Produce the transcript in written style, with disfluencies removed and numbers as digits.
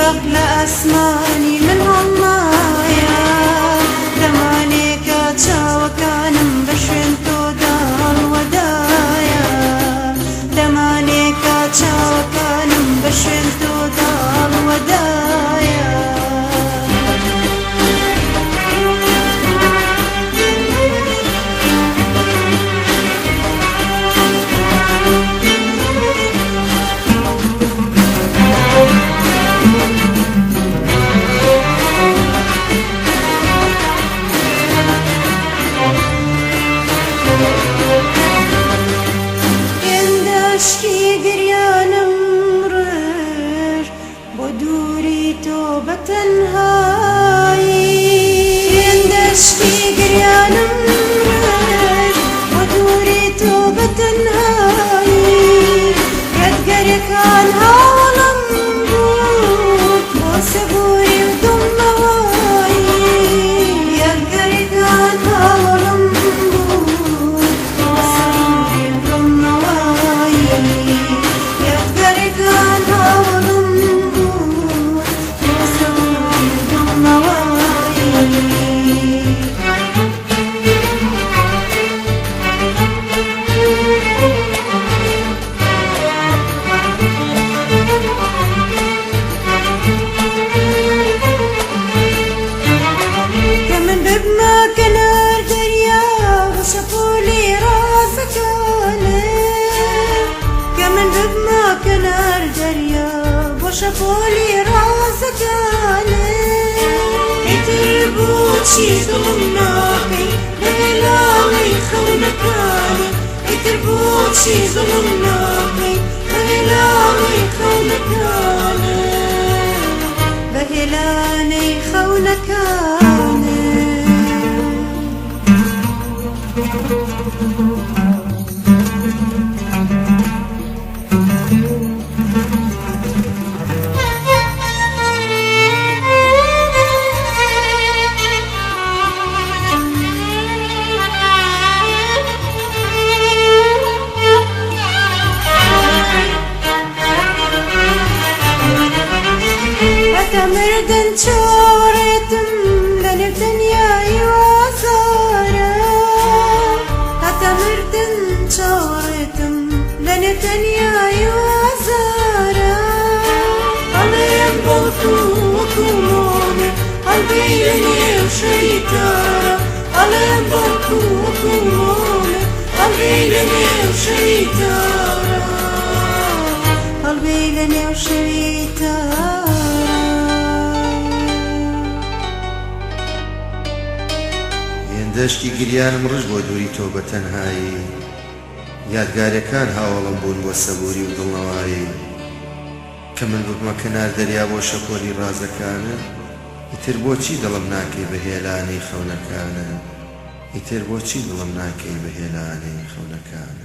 بەخت لە ئاسمانی من هەڵنایە. دەمانێکە چاوەکانم بە شوێن تۆدا هەڵوەدایە. دەمانێکە چاوەکانم بە شوێن تۆدا هەڵوەدایە. هێندە ئەشکی گریانم ڕشت بۆ دووری تۆ بە تەنهایی. هێندە ئەشکی گریانم ڕشت بۆ دووری تۆ بە تەنهایی. یادگەرەکان هاوەڵم بوون بۆ سەبووری و دڵنەوایی. یادگەرەکان هاوەڵم بوون بۆ سەبووری و دڵنەوایی. یادگەرەکان هاوەڵم بوون بۆ سەبووری و دڵنەوایی. کە من ببمە کەنار دەریا بۆ شەپۆلی ڕازەکانت. کە من ببمە کەنار دەریا بۆ شەپۆلی ڕازەکانت. ئیتر بۆچی دڵم ناکەی بە هێلانەی خەونەکانت. ئیتر بۆچی دڵم ناکەی بە هێلانەی خەونەکانت. بە هێلانەی خەونەکانت. هەتا مردن چاوەڕێتم لەنێو تەنیایی و ئازارە. هەتا مردن چاوەڕێتم لەنێو تەنیایی و ئازارە. ئەڵێم بەڵکو وەکو مۆمێ هەڵبێی لەنێو شەوی تارە. ئەڵێم بەڵکو وەکو مۆمێ هەڵبێی لەنێو شەوی تارە. هەڵبێی لەنێو شەوی تارە. هێندە شتی گریانم ڕشت بۆ دووری تۆ بە تەنهایی. یادگارەکان هاوەڵم بوون بۆ سەبووری و دڵنەوایی. کە من ببمە کەنار دەریا بۆ شەپۆلی ڕازەکانت. ئیتر بۆچی دڵم ناکەی بە هێلانەی خەونەکانت. ئیتر بۆچی دڵم ناکەی بە هێلانەی خەونەکانت.